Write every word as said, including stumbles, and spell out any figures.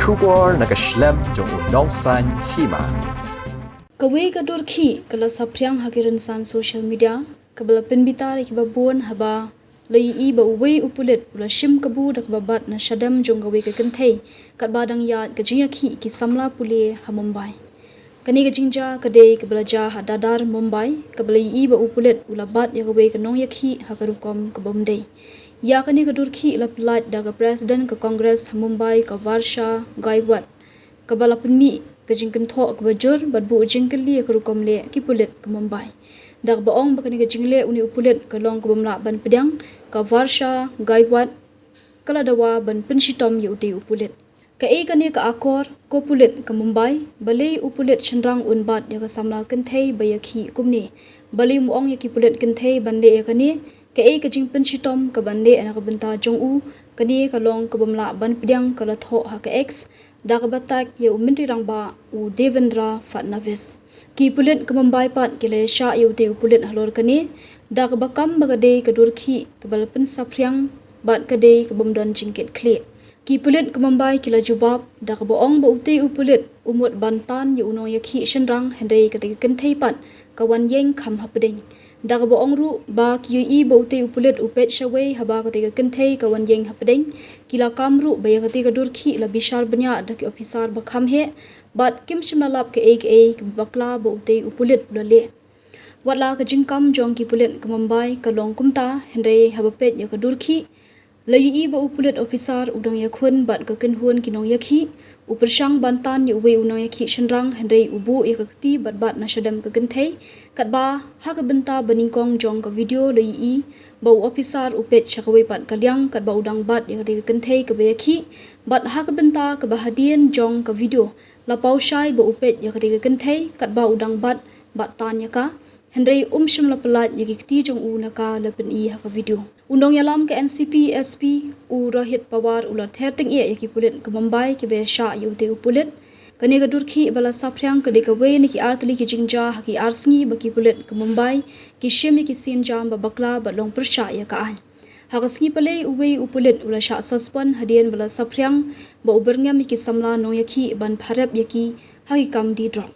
Khubor na ka shlem jong u Nongsaiñ Hima. Kawei ka dur khih ka la saphriang ha ki rynsan social media, kaba la pynbitar ïa kiba bun haba la ïohi ba uwei u pulit u la shim kabu da kaba bat na shadem jong kawei ka kynthei, katba dang ïaid ka jingïakhih ki samla pule ha Mumbai. Kane ka jingjia ka dei kaba la jia ha Dadar, Mumbai, kaba la ïohi ba u pulit u la bat ïa kawei ka nongïakhih ha ka rukom kaba ym dei. Ïa kane ka dur khih la pyllait da ka President ka Congress ha Mumbai, ka Varsha Gaikwad, kaba la pynmih ka jingkynthoh kaba jur bad buh jingkylli ïa ka rukom leh ki pulit ka Mumbai, da kaba ong ba kane ka jingleh une u pulit ka long kaba ym lah ban pdiang. Ka Varsha Gaikwad ka la dawa ban pynshitom ïa utei u pulit. Kaei kane ka akor, ko pulit ka Mumbai, balei u pulit shynrang un bat ïa ka samla kynthei ba ïakhih kumne? Balei um ong ïa ki pulit kynthei ban leh ïa kane? Kaei ka jingpynshitom kaban leh na ka bynta jong u? Kane ka long kaba ym lah ban pdiang, ka la thoh ha ka X da kaba tag ïa u Myntri Rangbah u Devendra Fadnavis. Ki pulit ka Mumbai pat ki la ïashah ïa utei u pulit halor kane, da kaba kam ba ka dei ka dur khih kaba la pynsaphriang bad ka dei kaba ym don jingkitkhlieh. Ki pulit ka Mumbai ki la jubab da kaba ong ba utei u pulit u mut ban tan ïa u nongïakhih shynrang, hynrei katei ka kynthei pat ka wan ïeng kham hapdeng. Da kaba ong ruh ba ki ïohi ba utei u pulit u peit shawei haba katei ka kynthei ka wan ïeng hapdeng, ki la kam ruh ba ïa katei ka dur khih la bishar bniah da ki ophisar ba kham heh, bad kim shym la lap kaei kaei kaba bakla ba utei u pulit u la leh. Watla ka jingkam jong ki pulit ka Mumbai ka long kumta, hynrei haba peit ïa ka dur khih, la ïohi ba u pulit ophisar u dang ïakhun bad ka kynhun ki nongïakhih. U pyrshang ban tan ïa uwei u nongïakhih shynrang, hynrei u buh ïa ka kti bad bat na shadem ka kynthei. Katba ha ka bynta banyngkong jong ka video la ïohi ba u ophisar u peit sha kawei pat ka liang katba u dang bat ïa katei ka kynthei kaba ïakhih, bad ha ka bynta kaba hadien jong ka video la paw shai ba u peit ïa katei ka kynthei katba u dang bat, bat tan ïa ka. Hynrei um shym la pyllait ïa ki kti jong u na ka la pyni ha ka video. U nongïalam ka N C P S P u Rohit Pawar u la ther tyngeh ïa ki pulit ka Mumbai kiba ïashah ïa utei u pulit. Kane ka dur khih ba la saphriang ka dei kawei na ki artylli ki jingjia ha ki ar sngi ba ki pulit ka Mumbai ki shim ïa ki sienjam ba bakla bad long pyrshah ïa ka aiñ. Ha ka sngi Palei uwei u pulit u la shah suspend hadien ba la saphriang ba u byrngem ïa ki samla nongïakhih ban pharep ïa ki ha ki kam die drok.